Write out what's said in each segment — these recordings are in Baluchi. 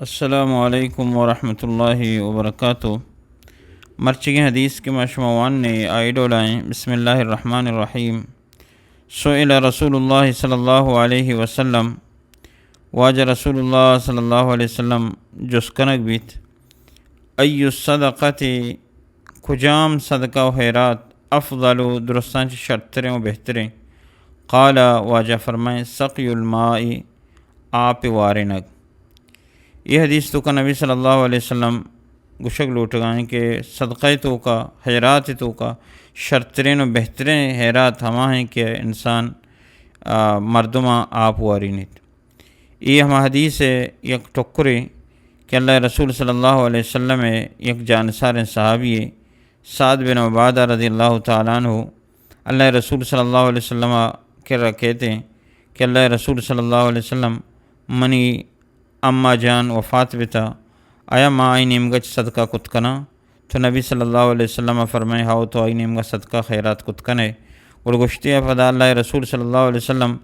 السلام علیکم ورحمۃ اللہ وبرکاتہ۔ مرچیگیں حدیث کہ ما شما واننے، آئی ڈولائیں: بسم اللہ الرحمن الرحیم۔ سئل رسول اللہ صلی اللہ علیہ وسلم، واجہ رسول اللہ صلی اللہ علیہ وسلم جست کنگ بیت، ای الصدقۃ، کجام صدقہ و خیرات، افضل، درستاں چہ شرتریں و بہتریں؟ قال، واجہ فرمائیں، سقی الماء، آپ وارینگ۔ اے حدیث توکا نبی صلی اللہ علیہ وسلم گوشگ لوٹگائیں کہ صدقہ توکا، خیرات توکا شرترین و بہترین خیرات ہما ہیں کہ انسان، آ، مردماں آپ وارینیت۔ اے ہما حدیث ہے یک ٹکرے کہ اللہ رسول صلی اللہ علیہ وسلم ہے یک جانساریں صحابی ہے سعد بن عبادہ رضی اللہ تعالیٰ عنہ اللہ رسول صلی اللہ علیہ وسلم کرا کہتے ہیں کہ اللہ رسول صلی اللہ علیہ وسلم، منی اما جان وفات بتا، آیا ما آئی نیمگا چہ صدقہ کت کناں؟ تو نبی صلی اللہ علیہ وسلم فرمائے، ہاؤ تو آئی نیمگا صدقہ خیرات کت کنے۔ گڑا گوشتی ہے پدا اللہ رسول صلی اللہ علیہ وسلم،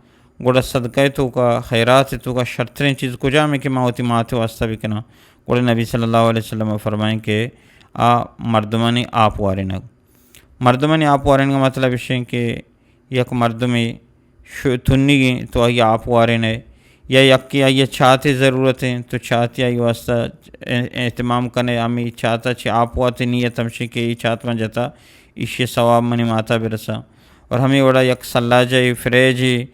گڑا صدقہ توکا، خیرات توکا شرتریں چیز کجام ہے کہ ما وتی مات واسطہ بکناں؟ گڑا نبی صلی اللہ علیہ وسلم فرمائیں کہ آ مردمانی آپ وارینگ۔ مردمانی آپ وارینگ مطلب اش کہ یک مردمے ش-، تنیگیں تو آئی آپ وارینئے، یا یکے آئی چاتے ضرورت ہیں تو چاتے آئی واسطہ اہ-، اہتمام کنے، ہمیں چاتا چہ آپ واتے نیت ہمشی کہ یہ چات من جتا، ایشی ثواب منی ماتا برسا۔ اور ہمیں وڑا یک ثلاجہ، فریج،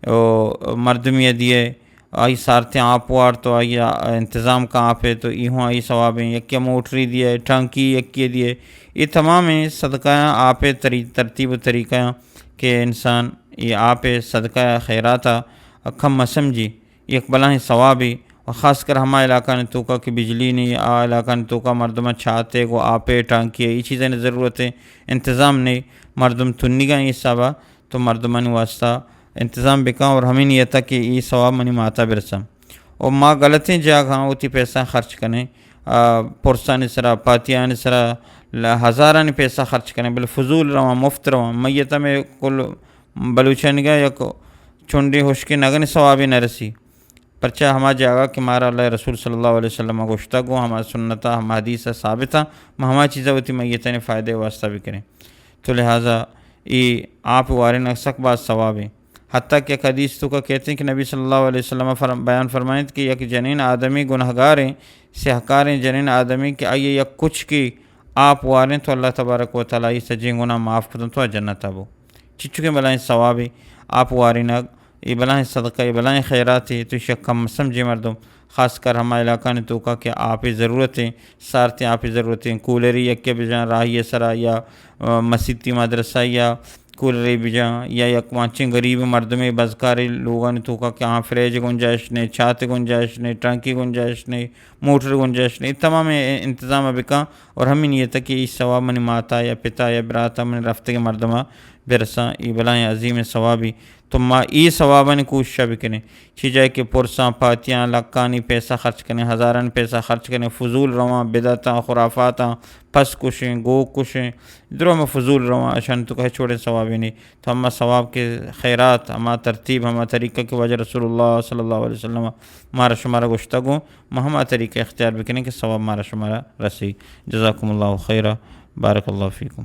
او مردمی دیئے، آئی سارتیں آپ وارت و آئی انتظام کن آپے تو ای ہوں آئی ثوابیں۔ یکے موٹری دیئے، ٹانکی یکے دیئے، یہ تمامیں صدقہ آپے تری-، ترتیب و طریقہ کہ انسان یہ آپے صدقہ خیراتا کم مسمجی، یک بلاہیں ثوابی۔ و خاص کر ہما علاقہ نے توکا کہ بجلی نہیں، آ علاقہ نے توکا مردم چاتے گو آپے ٹانکی ہے، یہ چیزیں ضرورت ہے، انتظام نہیں، مردم تنیگا یہ حسابا تو مردمانی واسطہ انتظام بکن اور ہمیں نیت کہ ای ثواب منی ماتا برسا۔ اور ما غلطیں جاگہاں وتی پیسہ خرچ کنیں، آ، پرسانی سرا، پاتیانی سرا، ل-، ہزارانی پیسہ خرچ کنیں، بل فضول رواں، مفت رواں، میت میں کل بلوچانی گا یک چنڈی ہشکی نگن ثوابی نہ رسی۔ پرچہ ہما جاگہ کہ مارا اللہ رسول صلی اللہ علیہ وسلم گوشتا گو ہما سنتا، ہما حدیث ثابتا، ما ہما چیزا وتی میتانی فائدے واسطہ بکنیں۔ تو لہذا ای آپ وارینگ سک باز ثواب ہے۔ حتیٰ کہ یک حدیث توکا کہتے ہیں کہ نبی صلی اللہ علیہ وسلم فرم-، بیان فرمائیت کہ یک جنین آدمی گناہگاریں، سیاہکاریں جنین آدمی کہ آئی یک کچکے آپ واریں تو اللہ تبارک و تعالیٰ ای سجیں گناہ معاف کتن تو جنتا بو۔ چچکیں بلائیں ثوابے آپ وارینگ، ای بلائیں صدقہ، ای بلائیں خیراتے، تو ایشی کم سمجھے مردم۔ خاص کر ہما علاقہ نے توکا کہ آپے ضرورت ہیں، سارتیں آپے ضرورت ہیں، کولری یکے بجان راہی سرا یا، آ، مسیتی مدرسہ یا کولری بجان یا یک وانچیں غریب مردمے بزکاری لوگانی توکا کہ آہاں فریج گنجائش نے، چات گنجائش نے، ٹانکی گنجائش نے، موٹر گنجائش نے، تمام انتظام بکن اور ہمیں نیت کہ ای ثواب منی ماتا یا پتا یا براتا منی رفتگیں مردما برساں، ای بلائیں عظیم ثوابی۔ تو ما ای ثوابانی کوشش بکنیں۔ چی جائے کہ پرساں، پاتیاں، لکانی پیسہ خرچ کنیں، ہزارانی پیسہ خرچ کنیں، فضول رواں، بدعتاں، خرافاتاں، پس کشیں، گوک کشیں، درو ہم فضول رواں، اشان تو کہے چھوڑیں ثوابی نہیں۔ تو ہما ثواب کہ خیرات، ہما ترتیب، ہما طریقہ کہ واجہ رسول اللہ صلی اللہ علیہ وسلم مارا شمارا گوشتا گوں، ما ہما طریقہ اختیار بکنیں کہ ثواب مارا شمارا رسی۔ جزاکم اللہ خیرا، بارک اللہ فیکم۔